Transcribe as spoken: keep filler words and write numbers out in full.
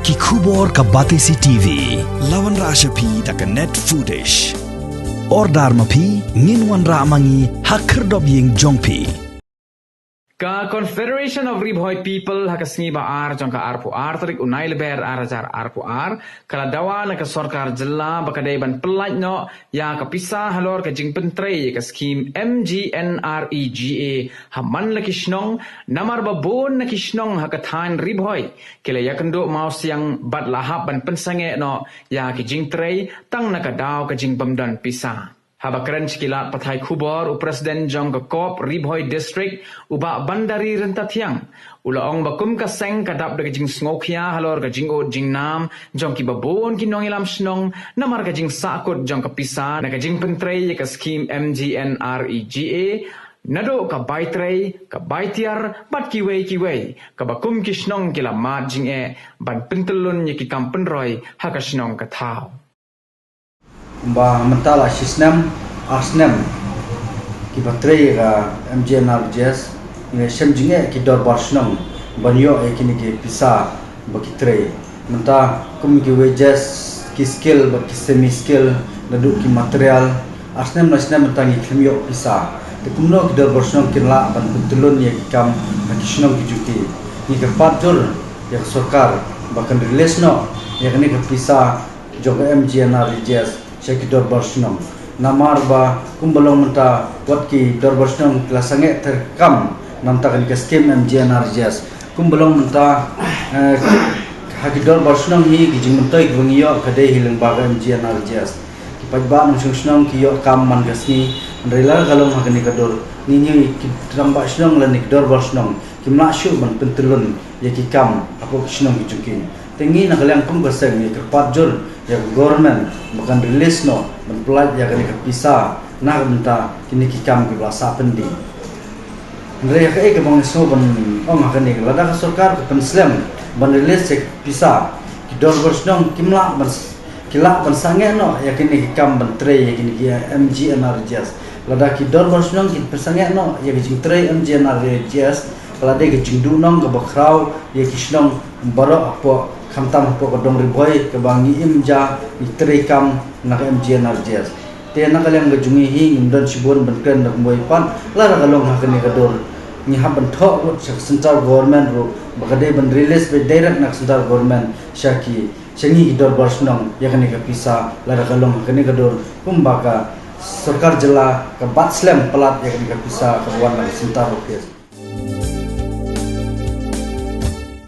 Ki khubor ka Batesi T V. La wanrah sha phi da ka Net Foodish. Order ma phi, ngin wanrah ma ngi ha khyrdop ïing jong phi. Ka Confederation of Ri Bhoi People ha ka sngi ba ar jong ka arphew ar tarik u Nailaber ar hajar arphew ar, ka la dawa na ka sorkar jylla ba ka dei ban pyllait noh ïa ka pisa halor ka jingpyntrei ïa ka skim M G N R E G A ha man la ki shnong, namar ba bun na ki shnong ha ka thaiñ Ri Bhoi ki la ïakynduh mawsiang bad la hap ban pynsangeh noh ïa ki jingtrei tang na ka daw ka jingbymdon pisa. Haba kren sha ki lad pathai khubor, u president jong ka CORP Ri Bhoi District, u Bah Bandari Ryntathiang, u la ong ba kum ka seng ka dap da ka jingsngewkhia halor ka jingud jingnam jong ki babun ki nongïalam shnong namar ka jingsahkut jong ka pisa na ka jingpyntrei ïa ka skim M G N R E G A, naduh ka bai trei, ka bai tiar bad kiwei kiwei, kaba kum ki shnong ki la mad jingeh ban pyntyllun ïa ki kam pynroi ha ka shnong ka thaw. Ba mynta la shi snem, ar snem kiba trei ka M G N R E G S, ngi shem jingeh ki dorbar shnong ban ïoh ïa kine ki pisa ba ki trei. Mynta kum ki wages, ki skill bad ki semi skill, naduh ki material, ar snem la snem mynta ngi khlem ïoh pisa. Te kumno ki dorbar shnong kin lah ban pyntyllun ïa ki kam ha ki shnong ki jong ki? Ngi kyrpad jur ïa ka sorkar ba kan release noh ïa kane ka pisa jong ka M G N R E G S sha ki dorbar shnong. Namar ba kumba long mynta wat ki dorbar shnong ki la sangeh ter kam na bynta kane ka skim M G N R E G S. Kumba long mynta, eh, ha ki dorbar shnong hi ki jingmyntoi kiba ngi ïoh ka dei hi lyngba ka M G N R E G S. Ki paidbah nongshong shnong ki ïoh kam man ka sngi, hynrei lada ka long ha kane ka dur, ngi ngi ki rangbah shnong lane ki dorbar shnong kim lah shuh ban pyntyllun ïa ki kam hapoh ki shnong ki jong ki. Te ngi na ka liang kum ka seng ngi kyrpad jur ïa ka government ba kan release noh ban pyllait ïa kane ka pisa na ka bynta kine ki kam kiba la sah pyndih. Hynrei ïa kaei kaba ngi sngew ban ong ha kane, lada ka sorkar ka pynslem ban release ïa ka pisa, ki dorbar shnong kim lah ban s-, ki lah ban sangeh noh ïa kine ki kam ban trei ïa kine ki M G N R E G S. Lada ki dorbar shnong kin pynsangeh noh ïa ka jingtrei M G N R E G S, ka la dei ka jingduhnong kaba khraw ïa ki shnong baroh hapoh, khamtam hapoh ka dong Ri Bhoi kaba ngi im ja ngi trei kam na ka M G N R E G S. Te na ka liang ka jong ngi hi ngim don shibun ban kren da kumwei pat, lada ka long ha kane ka dur ngi hap ban thoh ruh sha ka central government ruh ba ka dei ban release beit direct na ka central government sha ki, sha ngi ki dorbar shnong ïa kane ka pisa, lada ka long ha kane ka dur kumba ka sorkar jylla ka bat slem palat ïa kane ka pisa kaba wan na ka central office.